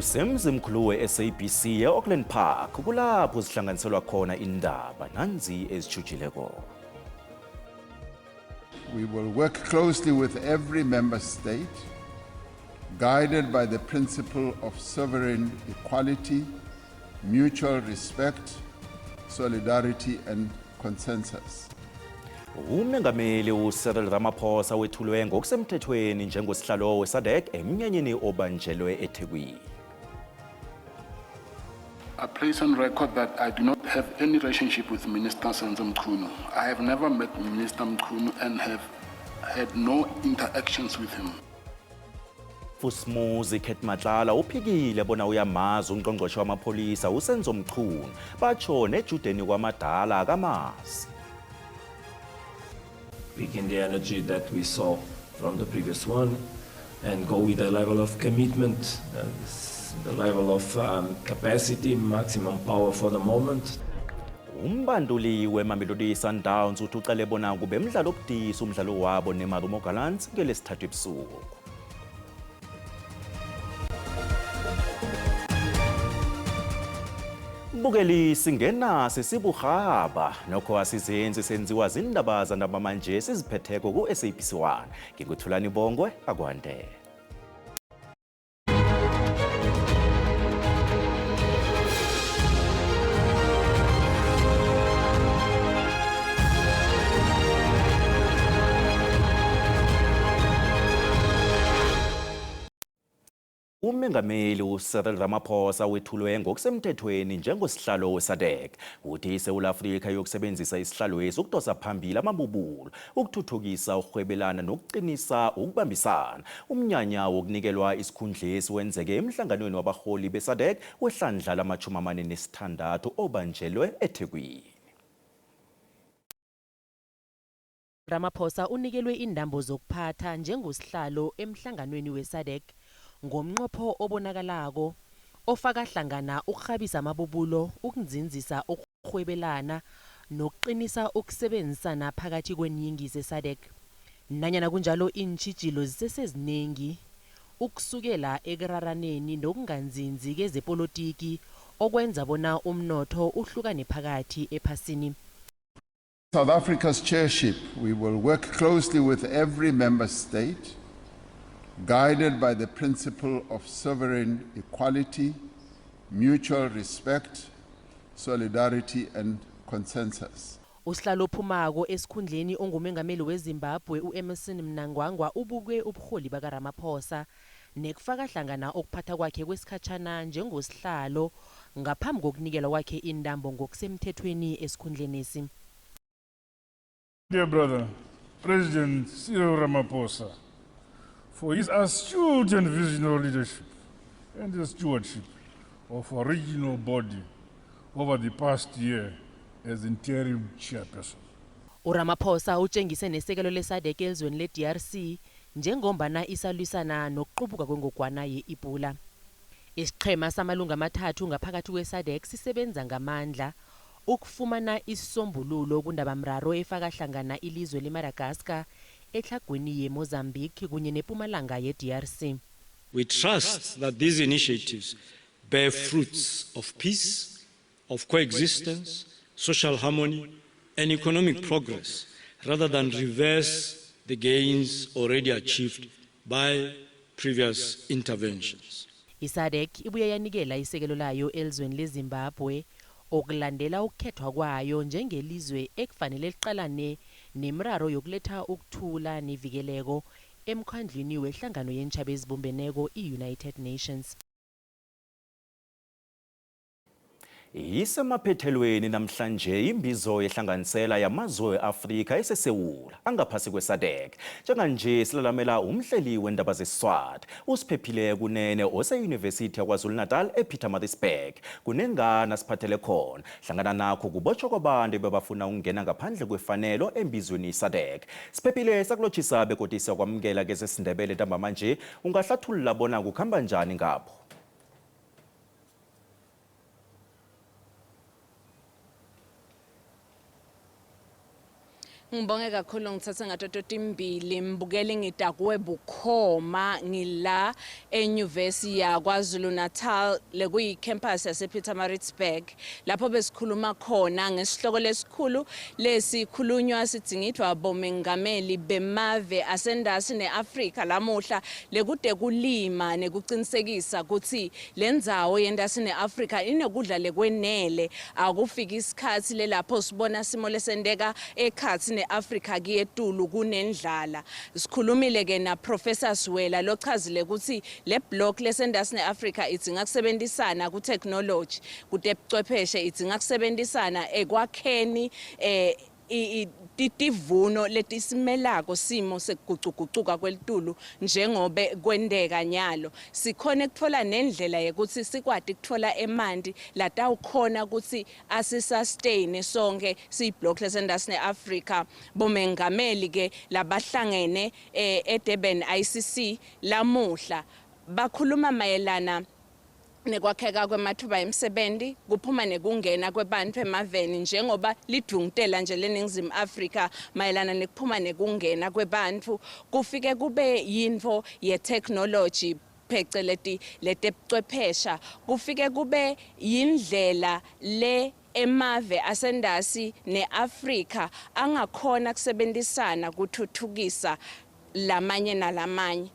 Kusemzimkhulu we-SABC e-Auckland Park kulapho zihlanganiselwa khona indaba nanzi ezitjhujileko. We will work closely with every member state, guided by the principle of sovereign equality, mutual respect, solidarity and consensus. Umengameli uCyril Ramaphosa wethulwe ngokusemthethweni njengosihlalo weSADC emnyanyeni obanjelwe eThekwini. I place on record that I do not have any relationship with Minister Senzo Mchunu. I have never met Minister Mchunu and have had no interactions with him. Fusmuzi Cat Matlala uphikile bona uyamazi ungqongqoshe wamapholisa uSenzo Mchunu batsho nejudeni kwamadala akamazi. Picking the energy that we saw from the previous one and go with a level of commitment, the level of capacity, maximum power for the moment. Umbanduli weMamelodi Sundowns uthi ucale bona kube mdlalo obudisi umdlalo wabo neMarumo Gallants ngelesithathu ebusuku. Bukeli singena sesibuhaba nokho asizenzi senziwa zindaba zandaba manje siziphetheko ku-SABC 1. Nginguthulani Bongwe akwande. Umengameli uCyril Ramaphosa wethulwe ngokusemthethweni njengosihlalo weSADC. Uthi iSewula Afrika yokusebenzisa isihlalwesi ukudosa phambili amabubulo, ukuthuthukisa ukurhwebelana nokuqinisa ukubambisana. Umnyanya wokunikelwa isikhundlesi wenzeke emhlanganweni wabarholi beSADC wehlandla lama-46 obanjelwe eThekwini. Ramaphosa unikelwe iintambo zokuphatha njengosihlalo emhlanganweni we-SADC ngomnqopho obonakalako ofaka hlangana ukurhabisa amabubulo, ukunzinzisa ukurhwebelana nokuqinisa ukusebenzisana phakathi kweenyingi ze-SADC. Nanyana kunjalo iintjhijilo zisesezinengi, ukusukela ekuraraneni nokunganzinzi kezepolotiki okwenza bona umnotho uhlukane phakathi ephasini. South Africa's chairship, we will work closely with every member state, guided by the principle of sovereign equality, mutual respect, solidarity and consensus. Usihlalo ophumako esikhundleni ongumengameli weZimbabwe u-Emmerson Mnangagwa ubuke uburholi bakaRamaphosa nekufaka hlangana ukuphatha kwakhe kwesikhatjhana njengosihlalo ngaphambi kokunikelwa kwakhe iintambo ngokusemthethweni esikhundlenesi. Dear brother, President Cyril Ramaphosa, for his astute and visionary leadership and the stewardship of our regional body over the past year as interim chairperson. URamaphosa utjengise nesekelo le-SADC elizweni le-DRC njengombana isalwisana nokuqubuka kwengogwana ye-Ebola. Isiqhema samalunga amathathu ngaphakathi kwe-SADC sisebenza ngamandla ukufumana isisombululo kundabamraro efaka hlangana ilizwe le-Madagascar, etlhagwini ye-Mozambique kunye nePumalanga ye-DRC. We trust that these initiatives bear fruits of peace, of coexistence, social harmony, and economic progress, rather than reverse the gains already achieved by previous interventions. I-SADC ibuye yanikela isekelo layo elizweni leZimbabwe okulandela ukukhethwa kwayo njengelizwe ekufanele liqalane nemiraro yokuletha ukuthula nevikeleko emkhandlwini wehlangano yeentjhaba ezibumbeneko i-United Nations. Isemaphethelweni namhlanje imbizo yehlanganisela yamazwe we-Afrika eseSewula angaphasi kwe-SADC. Njenganje silalamela umhleli wendaba zeSiswati uSiphephile Kunene ose-Yunivesithi yaKwaZulu-Natal ePietermaritzburg. Kunengana siphathele khona. Hlangana nakho kubotjhwa kwabantu ebebafuna ukungena ngaphandle kwefanelo embizweni i-SADC. Siphephile sakulotjhisa begodu siyakwamukela kezesiNdebele ntambama nje. Ungahlathulula bona kukhamba njani ngapho? Ngibonge kakhulu ngithathe ngatototi imbili mbukeli ngitakuwe bukhoma ngila enyuvesi yaKwaZulu Natal lekuyi-campus yasePietermaritzburg lapho besikhuluma khona ngesihloko lesikhulu lesikhulunywa sidzingidvwa bomengameli bemave asendasi ne-Afrika lamuhla lekude kulima nekucinisekisa kutsi lendzawo yendasi ne-Afrika inekudla lekwenele. Akufiki isikhatsi lelapho sibona simo lesenteka ekhatsi ne-Afrika kuyetulu kunendlala. Sikhulumile ke na Professor Siwela lochazile kutsi le block lesendasi ne-Afrika idzinga kusebenzisana ku-technology, kutebuchwepheshe, idzinga kusebenzisana ekwakheni tivuno letisimelako simo sekugucugucuka kwelitulu njengobe kwenteka nyalo. Sikhona kutfola nendlela yekutsi sikwati kutfola emanti latawukhona kutsi asisustain sonke siyiblock lesendasi ne-Afrika. Bomengameli ke labahlangene eDurban ICC lamuhla bakhuluma mayelana nekwakheka kwemathuba emsebenzi, kuphuma nekungena kwebantfu emaveni njengoba lidvungutela nje leNingizimu Afrika mayelana nekuphuma nekungena kwebantfu. Kufike kube yintfo ye-technology pheceleti letebuchwephesha, kufike kube yindlela le emave asendasi neAfrika angakhona kusebenzisana kuthuthukisa lamanye nalamanye.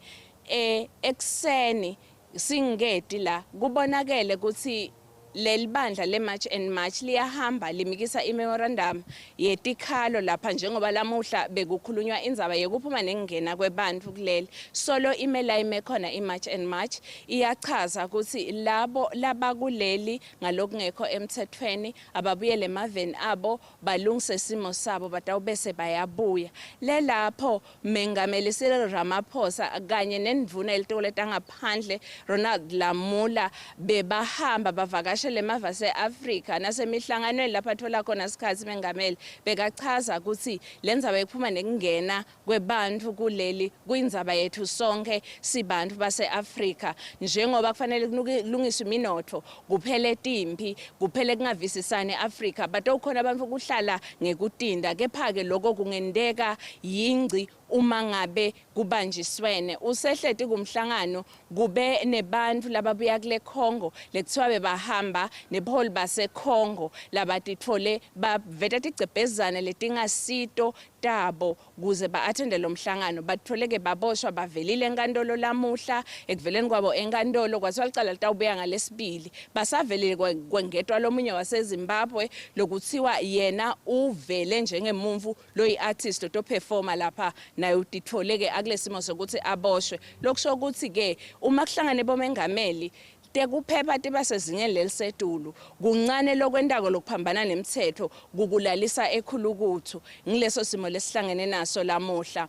Ekuseni singeti la kubonakele kutsi lelibandla le-March and March liyahamba limikisa i-memorandum yetikhalo lapha njengoba lamuhla bekukhulunywa indzaba yekuphuma nekungena kwebantfu kuleli. Solo imela ime khona i-March and March iyachaza kutsi labo labakuleli ngalokungekho emthethweni ababuyele emaveni abo balungise simo sabo batawubese bayabuya. Lelapho Mengameli Cyril Ramaphosa kanye nendvuna yelitiko letangaphandle Ronald Lamola bebahamba bavakashele emave ase-Afrika nasemihlanganweni lapho atfola khona sikhatsi mengameli bekachaza kutsi lendzaba yekuphuma nekungena kwebantfu kuleli kuyindzaba yethu sonke sibantfu base-Afrika, njengoba kufanele kulungiswe iminotfo, kuphele timphi, kuphele kungavisisani e-Afrika, batowukhona bantfu kuhlala ngekutinda. Kepha-ke loko kungenteka yingci uma ngabe kubanjiswene. Usehleti kumhlangano kube nebantfu lababuya kule Congo lekuthiwa bebahamba nebuholi baseCongo labatitfole baveta tigcebhezane letingasito tabo kuze ba-athende lo mhlangano. Batfoleke baboshwa bavelile enkantolo lamuhla. Ekuveleni kwabo enkantolo kwathiwa licala litawubuya ngalesibili. Basavelile kwengetwa lomunye waseZimbabwe lokuthiwa yena uvele njengemuntfu loyi-artist otoperforma lapha, naye utitfole-ke akulesimo sokuthi aboshwe. Lokusho ukuthi-ke uma kuhlangane bomengameli tekuphepha tiba sezingeni lelisetulu, kuncane lokwentako lokuphambana nemthetho kukulalisa ekhulukuthu. Ngileso simo lesihlangene naso lamuhla.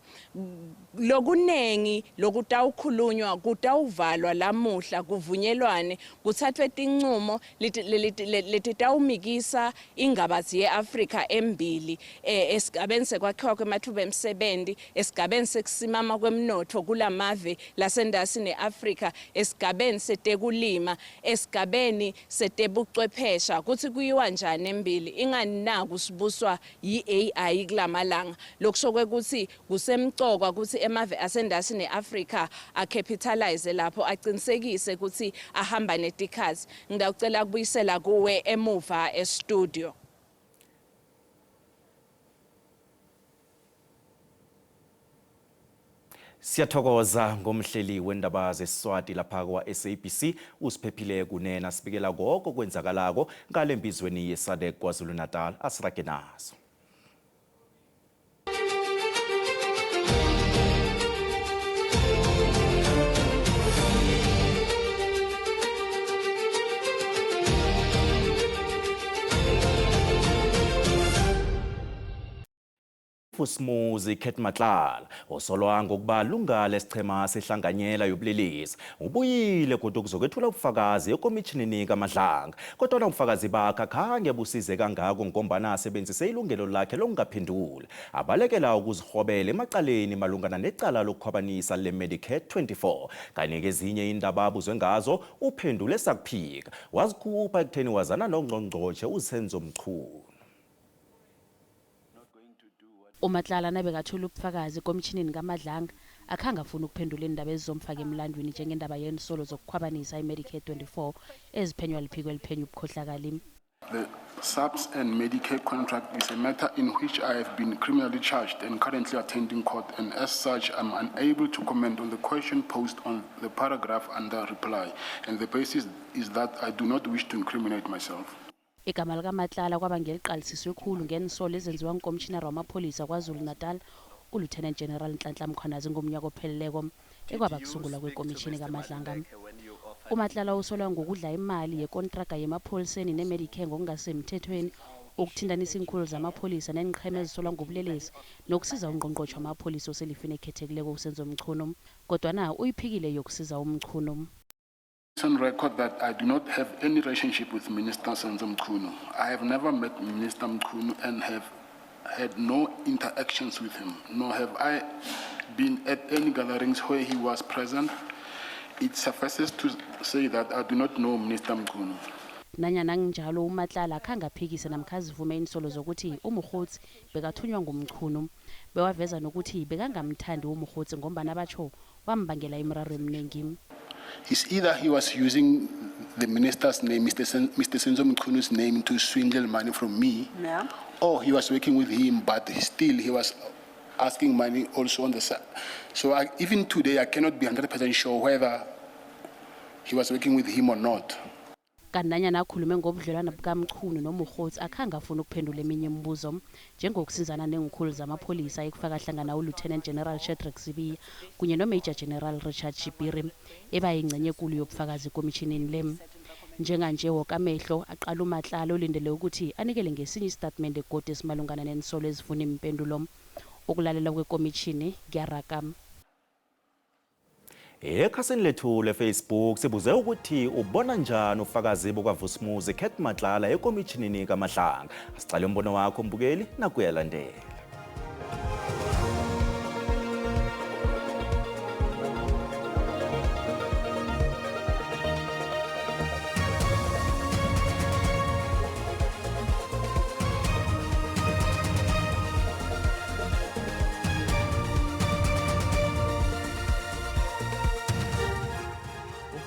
Lokunengi lokutawukhulunywa kutawuvalwa lamuhla, kuvunyelwane, kuthathwe tincumo letitawumikisa ingabazi ye-Afrika embili esigabeni sekwakhiwa kwemathuba emsebenzi, esigabeni sekusimama kwemnotfo kulamave lasendasi ne-Afrika, esigabeni setekulima, esigabeni setebuchwephesha kutsi kuyiwa njani embili. Ingani naku sibuswa yi-AI kulamalanga, lokusho kwekutsi kusemcokwa kutsi emave asendasi ne-Afrika acapitalize lapho, aqinisekise kutsi ahamba netikhatsi. Ngitawucela kubuyisela kuwe emuva e-studio. Siyathokoza ngomhleli wendaba zeSiswati lapha kwa-SABC uSiphephile Kunene sibikela konke okwenzakalako ngale mbizweni yeSADC KwaZulu-Natal. Asirage naso. Vusimuzi Cat Matlala osolwa ngokuba lunga lesichema sehlanganyela yobulelesi ubuyile kodwa kuzokwethula ubufakazi ekomitjhinini kaMadlanga, kodwa ubufakazi bakhe akhange busize kangako ngombana asebenzise ilungelo lakhe lokungaphenduli abalekela ukuzihobela emacaleni malungana necala lokukhwabanisa le-Medicare 24. Kanti kezinye indaba abuzwe ngazo uphendule sakuphika, wazikhupha ekutheni wazana nongqongqotjhe uSenzo Mchunu. UMatlala nabekathula ubufakazi ekomitshinini kaMadlanga akhange afune ukuphendula iindaba ezizomfaka emlandwini njengendaba yeensolo zokukhwabanisa iMedicare 24 eziphenywa liphiko eliphenya ubukhohlakali. The SAPS and Medicare contract is a matter in which I have been criminally charged and currently attending court, and as such, I'm unable to comment on the question posed on the paragraph under reply. And the basis is that I do not wish to incriminate myself. Igama likaMatlala kwaba ngeliqalisiswe khulu ngeensolo ezenziwa ngukomshinara wamapholisa KwaZulu-Natal uLieutenant General Nhlanhla Mkhwanazi ngomnyaka opheleleko ekwaba kusungulwa kwekomishini kaMadlanga. UMatlala usolwa ngokudla imali yekontraga yemapholiseni neMedicare ngokungasemthethweni, ukuthintanisa iinkhulu zamapholisa neenqhema ezisolwa ngobulelesi nokusiza ungqongqotjhe wamapholisa oselifini ekhethekileko uSenzo Mchunu, kodwana uyiphikile yokusiza uMchunu. It's on record that I do not have any relationship with Minister Senzo Mchunu. I have never met Minister Mchunu and have had no interactions with him, nor have I been at any gatherings where he was present. It suffices to say that I do not know Minister Mchunu. Nanyana kunjalo, uMatlala akhange aphikise namkha azivume iinsolo zokuthi uMokgotsi bekathunywa nguMchunu, bewaveza nokuthi bekangamthandi uMokgotsi ngombana batjho wambangela imiraro eminingi. It's either he was using the minister's name, Mr. Senzo Mchunu's name, to swindle money from me, or he was working with him, but still he was asking money also on the side. So even today, I cannot be 100% sure whether he was working with him or not. Kanti nanyana akhulume ngobudlelwana bukaMchunu noMokgotsi, akhange afune ukuphendula eminye imibuzo njengokusizana neenkhulu zamapholisa ekufaka hlangana uLieutenant General Shadrack Sibiya kunye noMajor General Richard Shibiri ebayingcenye ekulu yobufakazi ekomitjhinini le. Njenganje woke amehlo aqala uMatlala olindele ukuthi anikele ngesinye isitatimende godu esimalungana nensolo ezifuna iimpendulo. Ukulalela kwekomitjhini kuyaraga. Ekhasini lethu leFacebook sibuze ukuthi ubona njani ufakazi bukaVusimuzi Cat Matlala ekomitjhinini kaMadlanga. Asicale umbono wakho mbukeli nakuyalandela.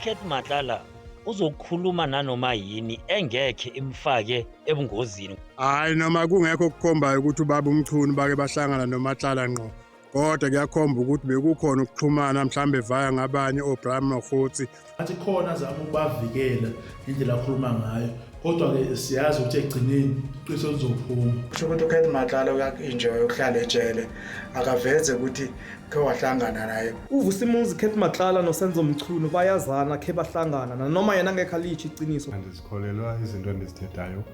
uCat Matlala uzokhuluma nanoma yini engekhe imfake ebungozini. Hayi, noma kungekho okukhombayo ukuthi ubaba uMchunu bake bahlangana noMatlala ngqo, kodwa kuyakhomba ukuthi bekukhona ukuxhumana mhlambe via ngabanye oBrian Mogotsi. Athi khona azama ukubavikela indlela akhuluma ngayo, kodwa-ke siyazi ukuthi ekugcineni iqiniso lizophuma. Kusho ukuthi uCat Matlala uyaku-enjoy ukuhlala ejele, akaveze ukuthi khe wahlangana naye. UVusimuzi Cat Matlala noSenzo Mchunu bayazana, khe bahlangana, nanoma yena angekho alitsho iqiniso. Andizikholelwa izinto endizithethayo,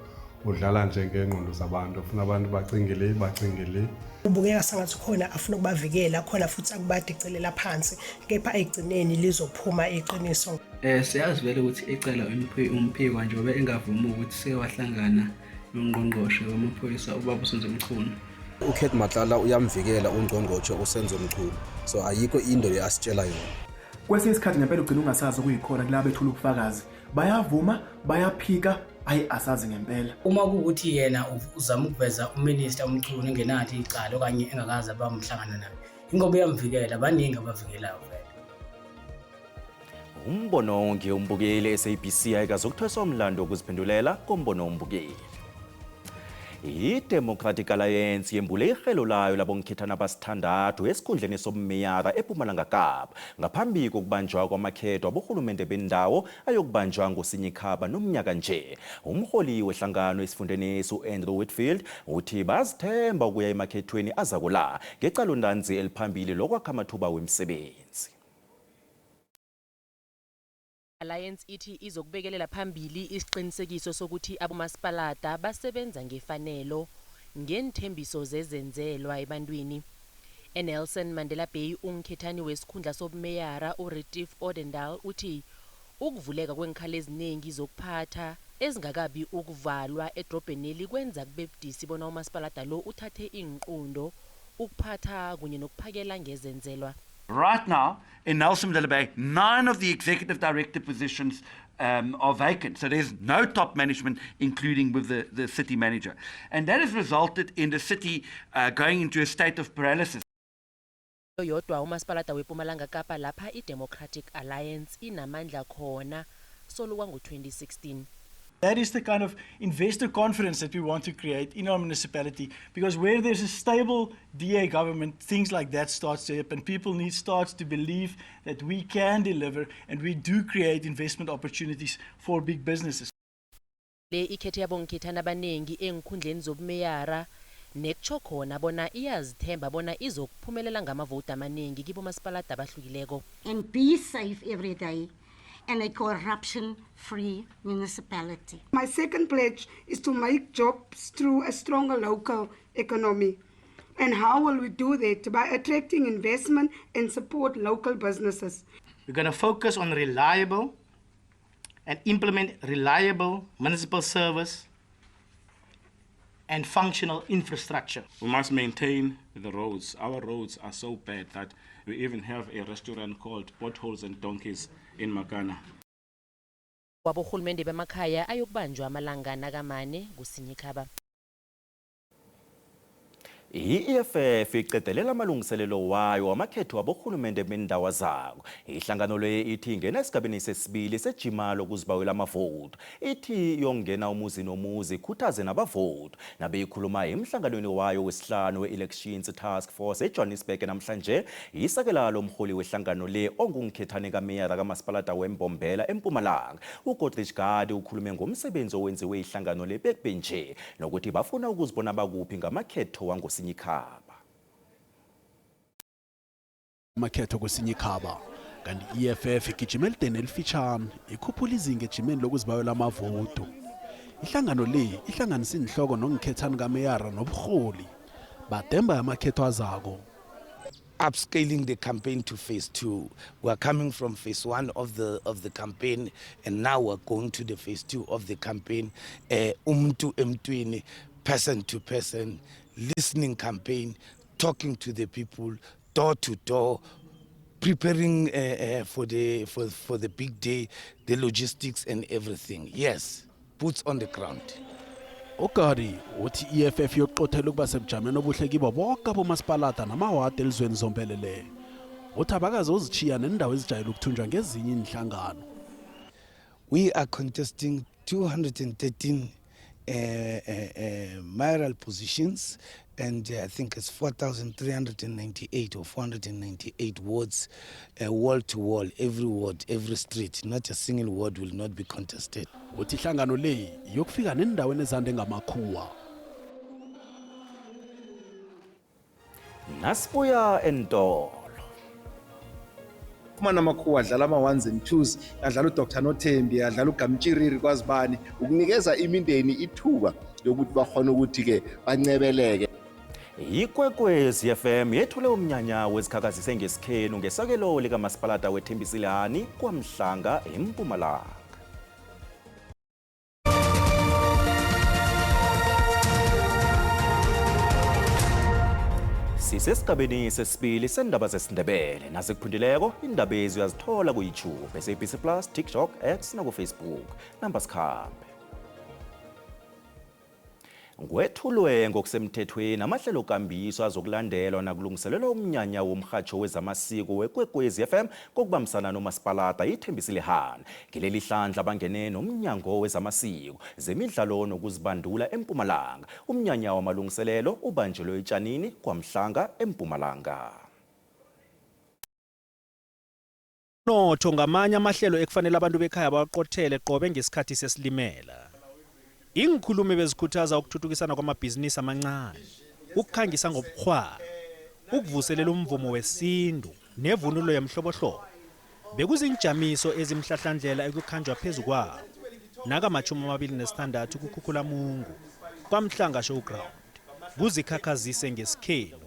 udlala nje ngeengqondo zabantu, ufuna abantu bacingele bacingele. Ubukeka sengathi khona afuna ukubavikela khona futhi akubadicelela phansi, kepha ekugcineni lizophuma iqiniso. Siyazi vele ukuthi icala umphikwa njengoba engavumi ukuthi sewahlangana nongqongqoshe wamaphoyisa ubaba uSenzo Mchunu. uCat Matlala uyamvikela ungqongqoshe uSenzo Mchunu, so ayikho into le asitshela yona. Kwesinye isikhathi ngempela ugcina ungasazi okuyikhona kulaba bethula ubufakazi, bayavuma bayaphika, ayi asazi ngempela. Uma kuwukuthi yena uzama ukuveza uMinister uMchunu engenalo icala okanye engakaze abamhlangana naye, ingoba uyamvikela, baningi abavikelayo vele. Umbono ngiyombukeli SABC ayikazokuthweswa umlando wokuziphendulela kombono wombukeli. I-Democratic Alliance yembule irhelo layo labongikhethana abasithandathu esikhundleni sobumeyara ePumalanga Kapa ngaphambi kokubanjwa kwamakhetho aborhulumente bendawo ayokubanjwa ngoSinyikhaba nomnyaka nje. Umholi wehlangano esifundeni u-Andrew Whitfield uthi bazithemba ukuya emakhethweni azakula ngecalontanzi eliphambili lokwakha amathuba wemisebenzi. Alliance ithi izokubekelela phambili isiqinisekiso sokuthi abomasipalata basebenza ngefanelo ngeenthembiso zezenzelwa ebantwini. ENelson Mandela Bay, ungikhethani wesikhundla sobumeyara uRetief Odendal uthi ukuvuleka kweenkhala eziningi zokuphatha ezingakabi ukuvalwa edrobheneli kwenza kube budisi bona umasipalata lo uthathe iinqundo ukuphatha kunye nokuphakela ngezenzelwa. Right now, in Nelson Mandela Bay, 9 of the executive director positions are vacant. So there's no top management, including with the city manager. And that has resulted in the city going into a state of paralysis. Yodwa umasipalata wePumalanga Kapa lapha iDemocratic Alliance inamandla khona solo kwango-2016. That is the kind of investor confidence that we want to create in our municipality, because where there's a stable DA government, things like that starts to happen. People need starts to believe that we can deliver and we do create investment opportunities for big businesses. Le ikhethe yabongikhethana abaningi enkhundleni zobumeyara, nekutsho khona bona iyazithemba bona izokuphumelela ngamavoti amaningi kibomasipalata abahlukileko. And be safe every day and a corruption-free municipality. My second pledge is to make jobs through a stronger local economy. And how will we do that? By attracting investment and support local businesses. We're going to focus on reliable and implement reliable municipal service and functional infrastructure. We must maintain the roads. Our roads are so bad that we even have a restaurant called Potholes and Donkeys in Makana. Waborhulumende bemakhaya ayokubanjwa amalanga nakamane kuSinyikhaba. I-EFF iqedelela amalungiselelo wayo wamakhetho waborhulumende bendawo zako. Ihlangano le ithi ingena esigabeni sesibili sejima lokuzibawela amavoti. Ithi yongena umuzi nomuzi, ikhuthaze nabavoti. Nabeyikhuluma emhlanganweni wayo wesihlanu we-Elections Task Force eJohannesburg namhlanje, isekela lomholi wehlangano le ongungikhethane kameyara kamasipalata weMbombela eMpumalanga, uGodrich Gardee, ukhulume ngomsebenzi owenziwe ihlangano le bekube nje nokuthi bafuna ukuzibona bakuphi ngamakhetho wangosinyikhaba. Amakhetho kuSinyikhaba, kanti i-EFF igijima elideni elifitshane, ikhuphula izinga ejimeni lokuzibawela amavoto. Ihlangano le ihlanganisa inhloko nongikhethani kameyara nobuholi bademba amakhetho azako. Upscaling the campaign to phase two. We are coming from phase one of the campaign, and now we're going to the phase two of the campaign. Umuntu emntwini, person to person, listening campaign, talking to the people, door to door, preparing for the big day, the logistics and everything. Yes, boots on the ground. UGardee uthi i-EFF yokuqothela ukuba sebujameni obuhle kibo bonke abomasipalata namawadi elizweni zombelele. Uthi abakaze uzishiya nendawo ezijayele ukuthunjwa ngezinye inhlangano. We are contesting 213 mayoral positions, and I think it's 4,398 or 498 wards, wall to wall, every ward, every street. Not a single ward will not be contested. Uthi ihlangano le yokufika nendaweni ezande ngamakhuwa. Nasibuya entolo. Fumana amakhuwa adlala ama-ones and twos, adlala uDr Nothembi, adlala uGamtshiriri, kwazibani. Ukunikeza imindeni ithuba yokuthi bakhone ukuthi-ke bancebeleke. Ikwekwezi FM yethule umnyanya wezikhakhazise ngesikhenu ngesakelo likamasipalata weThembisile Hani kwaMhlanga eMpumalanga. Sisesigabeni sesibili sendaba zesiNdebele. Nazikuphundileko indaba ezi uyazithola ku-YouTube, SABC Plus, TikTok, X nakuFacebook. Namba sikhambe. Kwethulwe ngokusemthethweni amahlelo-kambiso azokulandelwa nakulungiselelwa umnyanya womrhatsho wezamasiko weKwekwezi FM kokubambisana nomasipalata iThembisile Hani. Ngileli hlandla bangene nomnyango wezamasiko, zemidlalo nokuzibandula eMpumalanga. Umnyanya wamalungiselelo ubanjelwe etshanini kwaMhlanga eMpumalanga. Notho ngamanye amahlelo ekufanele abantu bekhaya bawaqothele qobe ngesikhathi sesilimela. Inkhulumo bezikhuthaza ukuthuthukisana kwamabhizinisi amancane, ukukhangisa ngobukhwara, ukuvuselela umvumo wesintu nevunulo yemhlobohlobo. Bekuzinjamiso ezimhlahlandlela ekukhanjwa phezu kwawo nakama-26 kuKhukhulamungu kwaMhlanga Showground kuzikhakhazise ngesikhenu.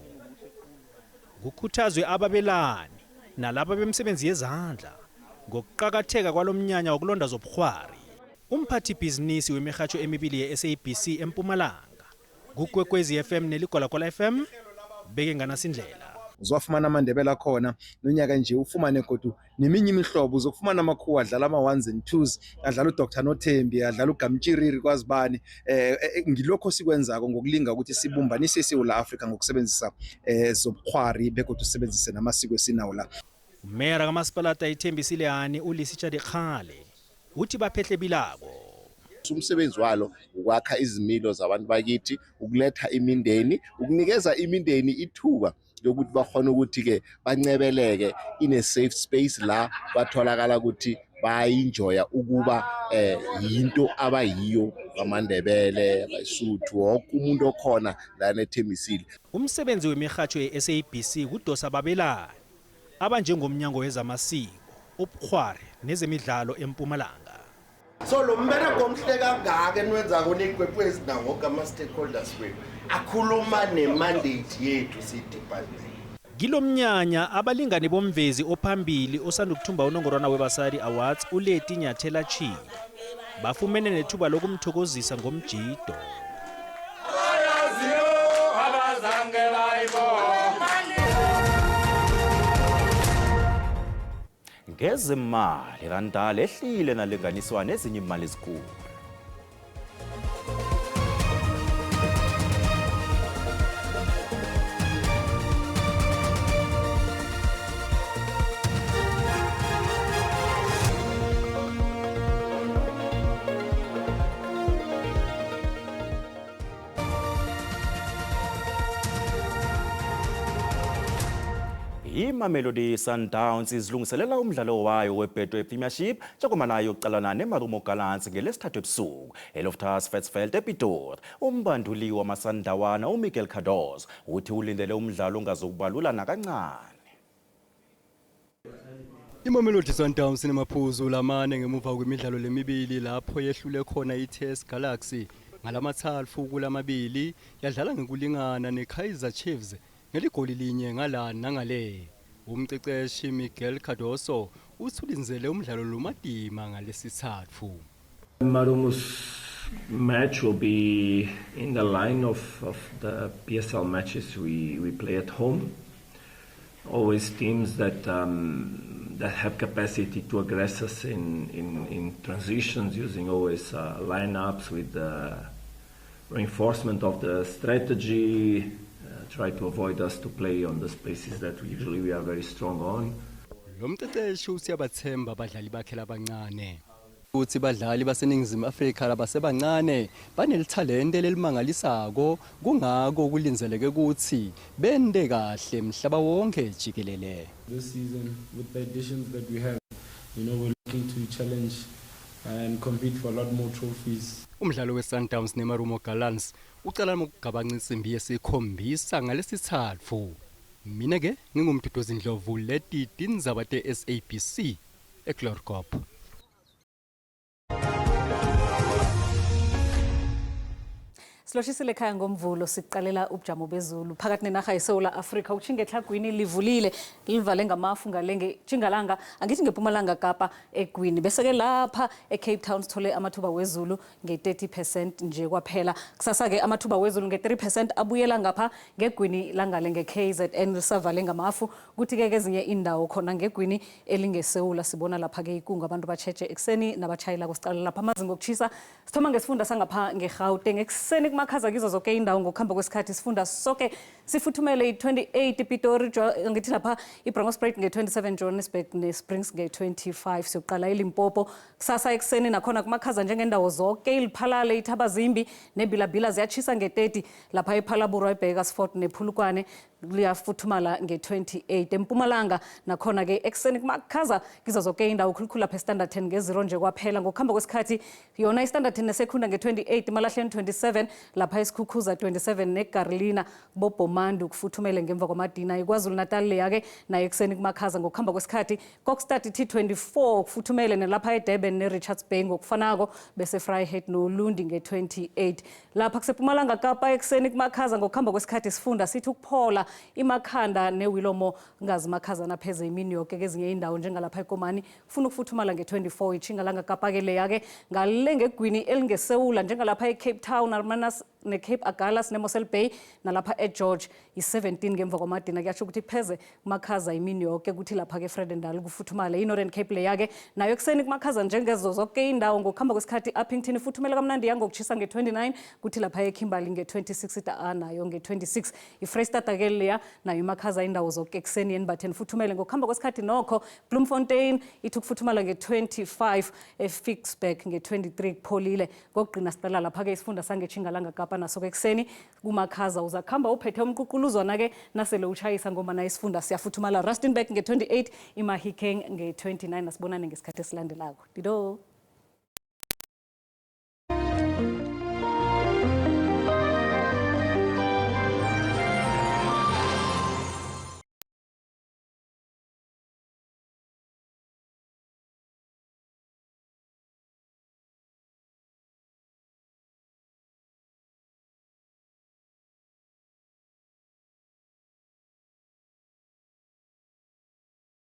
Kukhuthazwe ababelani nalaba bemisebenzi yezandla ngokuqakatheka kwalomnyanya wokulonda zobukhwari. Umphathi bhizinisi wemirhatsho emibili ye-SABC eMpumalanga, kuKwekwezi FM neLigwalagwala FM, beke nganasindlela. Uzowafumana amaNdebele akhona nonyaka nje, ufumane godu neminye imihlobo. Uzokufumana amakhuwa adlala ama-ones and twos, adlala uDr Nothembi, adlala uGamtshiriri kwazibani. Ngilokho sikwenzako ngokulinga ukuthi sibumbanise iSewula Afrika ngokusebenzisa zobukhwari begodu sisebenzise namasiko esinawo la. Umeyara kamasipalata iThembisile Hani uLisitsha Dikgale uthi baphehle bilako. Umsebenzi walo ukwakha izimilo zabantu bakithi, ukuletha imindeni, ukunikeza imindeni ithuba lokuthi bakhona ukuthi-ke bancebeleke in a safe space la batholakala ukuthi bayenjoya ukuba yinto abayiyo, amaNdebele, abaSuthu, wonke umuntu okhona lana eThembisile. Umsebenzi wemirhatjho ye-SABC kudosa ababelani abanjengomnyango wezamasiko, ubukhwari nezemidlalo eMpumalanga. So lo mbereko omhle kangaka eniwenzako ney'kwekwezi nawo woke ama-stakeholders wethu akhuluma nemandate yethu siyi-department. Kilomnyanya abalingani bomvezi ophambili osanda ukuthumba unongorwana weBasadi Awards uLeti Nyathela Chili bafumene nethuba lokumthokozisa ngomjido. Ngezimali, iranda lehlile nalinganiswa nezinye imali ezikhulu. IMamelodi Sundowns izilungiselela umdlalo wayo weBetway Premiership njengoba nayo yokuqalana neMarumo Gallants ngelesithathu ebusuku eLoftus Versfeld ePitori. Umbanduli wamaSandawana uMiguel Cardoso uthi ulindele umdlalo ongazokubalula nakancane. IMamelodi Sundowns inemaphuzu lamane ngemuva kwemidlalo lemibili lapho yehlule khona i-TS Galaxy ngalamathathu kulamabili, yadlala ngekulingana neKaizer Chiefs ngeligoli linye ngala nangale. Umqeqeshi Miguel Cardoso uthi ulindzele umdlalo lomatima ngalesithathu. Marumo's match will be in the line of the PSL matches we play at home. Always teams that have capacity to aggress us in transitions, using always lineups with the reinforcement of the strategy, try to avoid us to play on the spaces that we usually we are very strong on. Lo mqeqeshi uthi uyabathemba abadlali bakhe labancane. Uthi badlali baseNingizimu Afrika labasebancane banelithalente lelimangalisako, kungako kulindzeleke ukuthi bente kahle mhlaba wonke jikelele. This season, with the additions that we have, we're looking to challenge and compete for a lot more trophies. Umdlalo weSundowns neMarumo Gallants ucala ngokugabanca insimbi yesikhombisa ngalesithathu. Mina ke nginguMduduzi Ndlovu, leti tindzaba te-SABC eChloorkop. Siloshisile ekhaya ngoMvulo, siqalela ubujamo bezulu phakathi nenarha yeSewula Afrika. Utshinga etlhagwini livulile, livale ngamafu ngalenge tjingalanga, angithi ngePumalanga Kapa egwini, bese-ke lapha eCape Town sithole amathuba wezulu nge-30% nje kwaphela. Kusasa-ke amathuba wezulu nge-3% abuyela ngapha ngegwini langale nge-KZN, lisavale ngamafu. Kuthi-ke kezinye indawo khona ngegwini elingesewula sibona lapha-ke ikungu, abantu batshetshe ekuseni nabatshayelako. Siqala lapha amazinga okuchisa, sithoma ngesifunda sangapha ngeGauteng. Ekuseni kumakhaza kizo zonke indawo, ngokuhamba kwesikhathi sifunda soke sifuthumele, i-28 Pitori, ngithi lapha iBronkhorstspruit nge-27, Johannesburg ne-Springs nge-25. Siyoqala iLimpopo kusasa ekuseni, nakhona kumakhaza njengendawo zonke. ILephalale, iThabazimbi neBilabila ziyatshisa nge-30. Lapha ePhalaborwa, eBakersford nePhulukwane liyafuthumala nge-28. EMpumalanga nakhona-ke ekuseni kumakhaza kizo zonke indawo, khulukhulu lapha eStanderton nge-0 nje kwaphela. Ngokuhamba kwesikhathi yona iStanderton neSecunda nge-28, Malahleni 27, lapha eSkhukhuza 27 neGarlina Bobhomandu kufuthumele ngemva kwamadina. IKwaZulu Natal leya-ke nayo ekuseni kumakhaza, ngokuhamba kwesikhathi Kokstad T24 kufuthumele, nalapha eDurban neRichards Bay ngokufanako, bese Vryheid noLundi nge-28. Lapha kusePumalanga Kapa ekuseni kumakhaza, ngokuhamba kwesikhathi sifunda sithi ukuphola. iMakhanda neWillowmore ngazi makhazana pheze imini yoke. Kezinye indawo njengalapha eKomani kufuna ukufuthumala nge-24. Itjhingalanga Kapa-ke leya-ke ngale ngegwini elingesewula, njengalapha eCape Town, Hermanus neCape Agulhas neMossel Bay nalapha eGeorge, yi-17 ngemva kwamadina. Kuyasho ukuthi pheze kumakhaza imini yoke. Kuthi lapha-ke eVredendal kufuthumale. I-Northern Cape leya-ke nayo ekuseni kumakhaza njengezo zonke indawo. Ngokuhamba kwesikhathi i-Upington ifuthumele kamnandi, yangokutshisa nge-29, kuthi lapha eKimberley nge-26, ita nayo nge-26. IFreystata-ke leya nayo imakhaza indawo zonke ekuseni, yenbatheni futhumele. Ngokuhamba kwesikhathi nokho Bloemfontein ithi ukufuthumala nge-25, eFicksburg nge-23, kupholile. Kokugcina siqala lapha-ke isifunda sangetjhingalanga Kapa, naso-ke ekuseni kumakhaza, uzakuhamba uphethe umququluzwana-ke nasele utshayisa ngombana isifunda siyafuthumala. Rustenburg nge-28, iMahikeng nge-29. Asibonane ngesikhathi esilandelako. Dido.